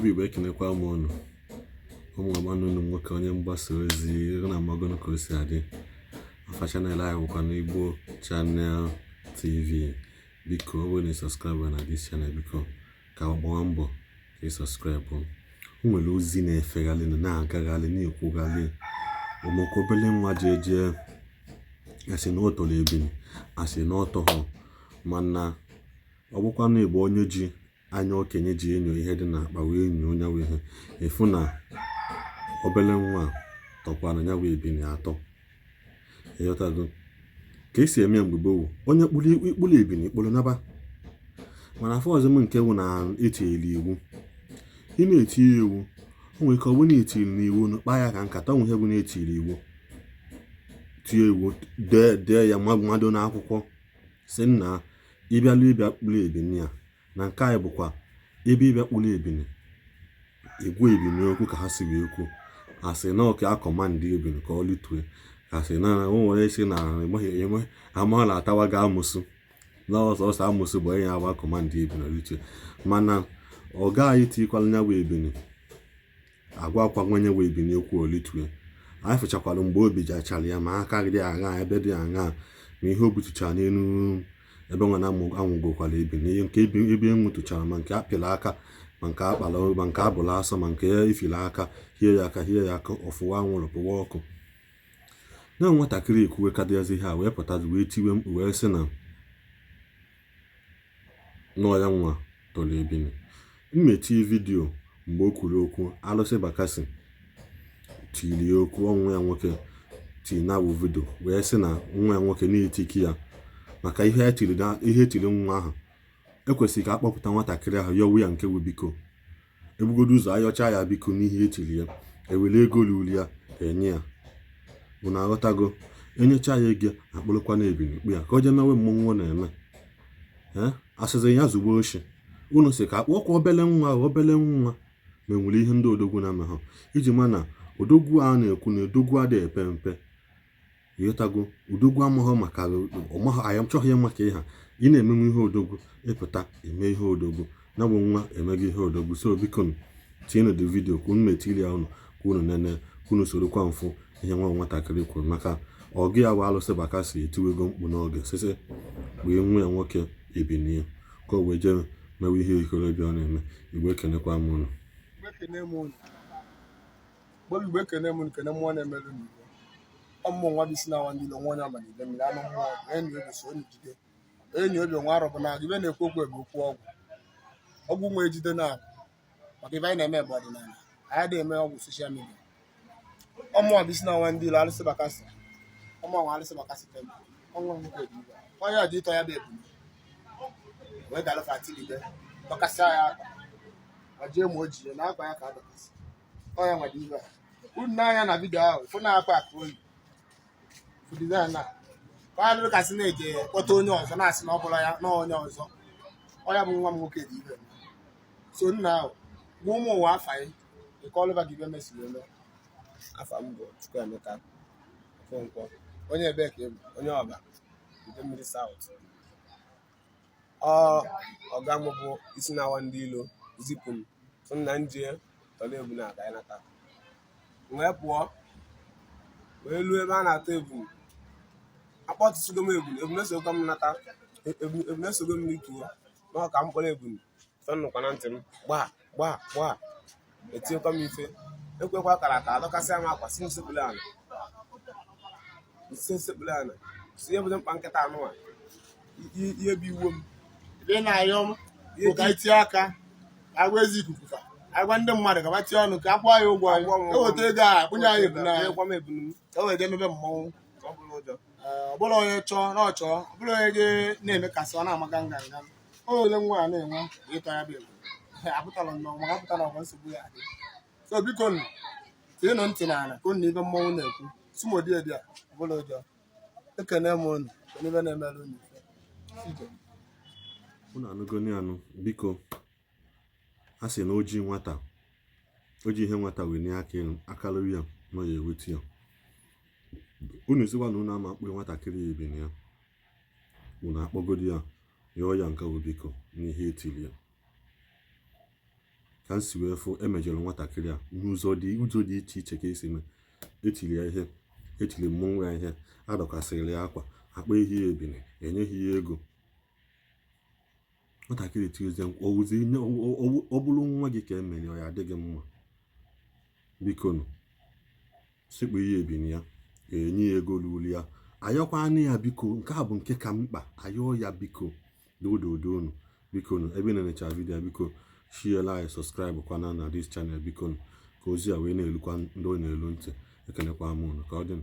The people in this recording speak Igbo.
Igbo bụ Igbo, ekenekwa m ụnụ. Ụmụ ọgbana unu nwoke, onye mgbasa ozi na amagonu ka o si adị. Afa channel anyị bụkwa na Igbo Channel TV. Biko, ọ bụrụ na ị subscribe na this channel, biko ka gbawa mbọ ka ị subscribe. O nwere ozi na-efegharị, na-agagharị, na-ekwugharị ụmụka obele nwa ji eje asị na ọ tọrọ ebini, asị na ọ tọghọ. Mana ọ bụkwa na Igbo onye ji anya okenye ji enyo ihe dị n'akpa wee nyoo nyawa ihe, ịfụ na obele nwa tọkwara nyawa ebini atọ. Ịghọtago ka esi eme mgbe gboo? Onye kpụrụ ikpụrụ ebini ikpụrụ naba. Mana afọ ọzọ m nke wụ na etinyere iwu, ị na-etinye iwu, o nwere ike ọ bụrụ na etiri n'iwu kpaa ya ka nkata. Onwe ihe bụ na etiri iwu, tinye iwu, dee dee ya mmadụ n'akwụkwọ, si nna ịbịalụ ịbịa kpụrụ ebini ya na nke anyị bụkwa ebe ịbịa kpụrụ ebini, egwu ebini okwu ka ha si wee kwu, asị na ọka a-command ebini ka ọ litue, ka asị na o nwere isi na amaghị na atawa gị amụsụ na ọsọ amụsụ bụ onye agba command ebini litue. Mana ọ gaghị tikwala nya bụ ebini agwa akwa nwenye bụ ebini okwu olitue. Anyị fụchakwara mgbe obi jachara ya, ma aka dị aṅa, ebe dị aṅa, ma ihe o butuchara n'elu ebe nwa na anwụgokwara ebini, ihe nke ebe enwetụchara, ma nke apịla aka, ma nke akpala, ma nke abụla asọ, ma nke ifili aka hie ya aka, hie ya aka, ọfụwa anwụrụ pụwa ọkụ. Na nwatakịrị ekwuwe kadịazi ihe a wee pụta wee tiwe mkpu wee sị na nọọ ya nwa tọrọ ebini. Mmechi video mgbe o kwuru okwu, alụsị Bakassi tiri ya okwu. Ọnwụ ya nwoke tiri na bụ video wee sị na nwa ya nwoke na-etiki ya maka ihe etiri, ihe etiri nwa ahụ. Ekwesịrị ka akpọpụta nwatakịrị ahụ, yọwu ya nke bụ biko, ebugodo ụzọ ayọcha ya biko n'ihe etiri ya, ewere ego ruru ya enye ya. Unu aghọtago? Enyecha ya ego, akpụrụkwa na ebini kpu ya ka o jee mewe mmọnwụ ọ na-eme. Ee, asịzị ya zugbo oshi unu si ka akpọkwa obele nwa, obele nwa. Ma enwere ihe ndị odogwu na-eme ha iji ma na odogwu a na-ekwu na odogwu adịghị epe mpe. Ịghọtago? Odogwu amaghọ maka ọmaghọ anyị chọghị ya maka ịha ị na-emenwe ihe odogwu, ịpụta eme ihe odogwu na bụ nwa emego ihe odogwu. So biko, tinye the video ka unu metiri ya unu, ka unu nene, ka unu sorokwa mfụ ihe nwa nwatakịrị kwuru, maka ọgụ ya bụ alụsị Bakassi etiwego mkpu n'oge sịsị wee nwa ya nwoke ebinie ka o wee jee mewe ihe ikorobịa ọ na-eme. Igbo, ekenekwa m unu. Ekene m unu. Igbo, ekene m unu, kene mmụọ na-emerụ n'igbo. Ọmụmụ nwa bụ isi na awa ndị ilo nwa onye ọma n'ide mmiri anụ mmụọ enyi obi so onye jide enyi obi nwa arọ bụ na ibe na-ekwu okwu bụ okwu ọgwụ, ọgwụ nwa ejide na maka ibe anyị na-eme bụ ọdịnala. Anyị adịghị eme ọgwụ social media. Ọmụọ bụ isi na nwa ndị ilo alụsị Bakassi, ọmụọ nwa alụsị Bakassi temple. Ọnwa nwoke dị ibe onye ọdị ịtọ ya bụ ebule wee dalụfa atilibe dọkasịa ya akpa ma jee ma o ji ya na akpa ya ka a dọkasị ọ ya nwere ibe a. Unu n'anya na video ahụ, fụ na akpa ka oyi fụ design a ka ọ dịrị kasị na-eje kpọta onye ọzọ na-asị na ọ bụla ya na onye ọzọ. Ọ ya bụ nwa m nwoke dị ibe. So nna ahụ gwa ụmụ ụwa afa ya nke ọlụba gị ibe mesiri eme. Afa m bụ Chukwuemeka Okonkwo. Onye ebee ka ị bụ? Onye Ọba, Idemmiri South. Ọ ọga m bụ isi na-awa ndị ilo zipụ m, sị m na nje tọrọ ebu na aka nata. M wee pụọ wee luo ebe a na-atọ ebu. Akpọtụsigo m ebunu, ebunu esogokwa m nata, ebunu esogo m n'ituo na ọ ka m kpọrọ ebunu fe nnụkwa na ntị m gbaa gbaa gbaa, etinyekwa m ife ekwekwa akara aka, adọkasịa m akwa, si m sekpulu ala, nse sekpulu ala, si ihe bụ mkpa nkịta anụwa, ihe bụ iwe m. Ebe ị na-ayọ m bụ ka anyị tinye aka ka agwa ezi ikuku, ka agwa ndị mmadụ ka ba tinye ọnụ ka akwụọ ya ụgwọ anyị, Akwụọ m ụgwọ. Eweta ego a kwụnye anyị ebunu anyị. Nyekwa m ebunu m. Ka o wee jee mebe mmọnwụ. Ọ bụrụ ụjọ. Ee, ọ bụrụ onye chọọ na ọ chọọ, ọ bụrụ onye je na-emekasị ọ na-amaga nganga ole nwa a na-enwe ịtọ ya bụ ebu apụtala nnọọ maka apụtala ọgwa nsogbu ya adị. So biko nụ, tinyenụ ntị n'ala ka unu na ibe mmọnwụ na-ekwu sumodiedi a. Ọ bụrụ ụjọ, ekene m unu, kene ibe na-emere unu ife ije. Unu anụgoni anụ. Biko, a sị na oji nwata o ji ihe nwata wee aka elu akalụ ya nọ ya eweta ya. Unu sikwa na unu ama akpụ nwatakịrị ya ebini ya, unu akpọgodi ya, yọọ ya nke bụ biko n'ihe etiri ya. Ka m si wee fụ, emejọrọ nwatakịrị a n'ụzọ dị ụzọ dị iche iche ka esi mee. Etiri ya ihe, etiri mmọnwụ ya ihe, adọkasịrị ya akwa, akpa ehi ya ebine, enyeghị ya ego. Nwatakịrị tirizie mkpu, ọ bụrụ nwa gị ka emere, ọ ya adị gị mma? Bikonu, sikpu ihe ebini ya, enye ya ego ruru ya. Ayọkwanụ ya, biko. Nke a bụ nke ka mkpa. Ayọ ya, biko, dododonu, bikonu. Ebe ị na-enecha video, biko share, like, subscribe kwana na this channel, bikonu, ka ozi a wee na-elukwa ndị ọ na-elu ntị. Ekenekwa m unu. Ka ọ dị.